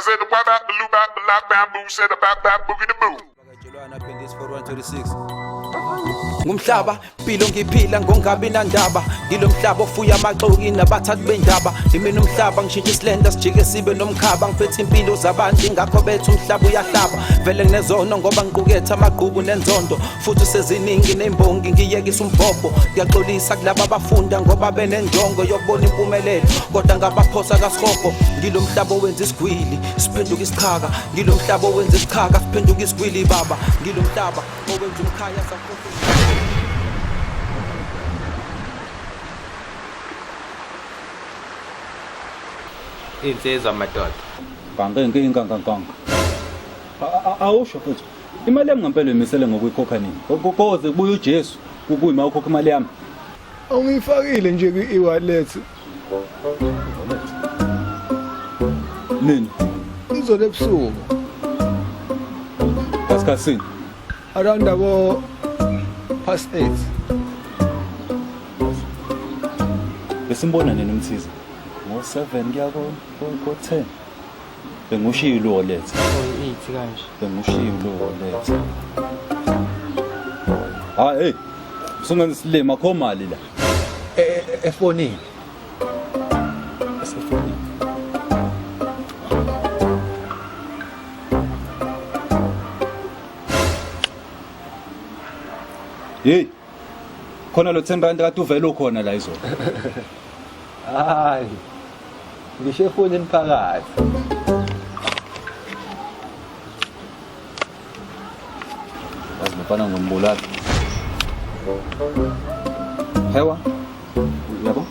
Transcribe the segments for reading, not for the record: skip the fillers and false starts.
I said the wap bap the loop bap the lap bamboo said the bap bap boogie the boo. Ngumhlaba mpilo ngiphila ngongabi nandaba, ngilo mhlaba ofuya amaxoki nabathathi bendaba. Imina umhlaba ngishintsha isilenda sijike sibe nomkhaba, ngiphethe impilo zabantu ingakho bethu umhlaba uyahlaba. Vele nginezono ngoba ngiqukethe amagqubu nenzondo, futhi seziningi nembongi ngiyekisa umbhobho. Ngiyaxolisa kulaba abafunda ngoba benenjongo yokubona impumelelo, kodwa ngabaphosa kasihogo. Ngilo mhlaba owenza isigwili siphenduka isichaka, ngilo mhlaba owenza isichaka siphenduka isigwili baba, ngilo mhlaba owenza umkhaya sakhohlwa. Insizwa madoda. Kanke inkinga kankanka. Awusho futhi. Imali yami ngempela imisele ngokuyikhokha nini? Koze kubuye uJesu kuyima ukhokha imali yami. Awungiyifakile nje kwi-e-wallet. Nini? Izolo ebusuku. Ngasikhathini? Around abo past 8. Besimbona nini umthiza? Ngo-7 kuya ko-10. Bengushilo wallet. Oyi-8 kanje. Bengushilo wallet. Hayi hey. Usungenza isilima akho mali la. Efonini. Esefonini. Hey. Khona lo 10 rand kade uvele ukhona la izolo. Hayi. Ngisho efonini phakathi. Yazi mfana ngombulala. Hewa. Uyabo?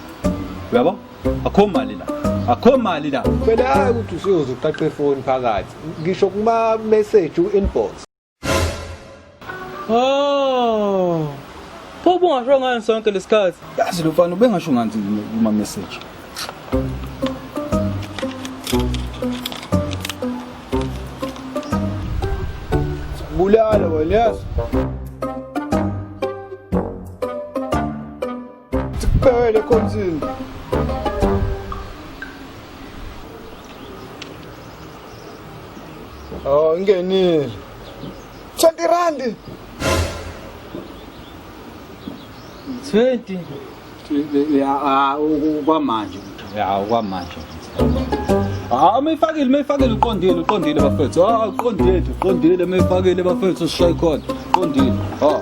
Uyabo? Akho mali la. Akho mali la. Phela hayi ukuthi usuyoze uqaqe ifoni phakathi. Ngisho kuma message u-inbox. Oh. Pho ubungasho ngani sonke lesikhathi? Yazi lo mfana ubengasho ngani kuma message. Bulala wena yazi. Sikubhekele khonzini. Oh, ingenile. 20 rand. 20. Ya kwamanje. Ya kwamanje. Ah, mayifakile, mayifakile uqondile, uqondile bafethu. Ah, uqondile, uqondile mayifakile bafethu sishaye khona. Uqondile. Ah.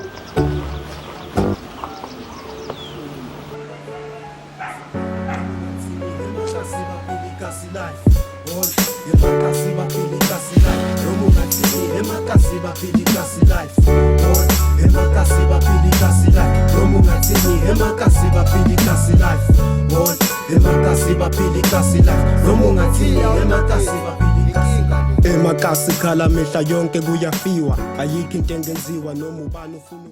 Emakasi khala mihla yonke kuyafiwa, ayikho into engenziwa noma ubani ufuna.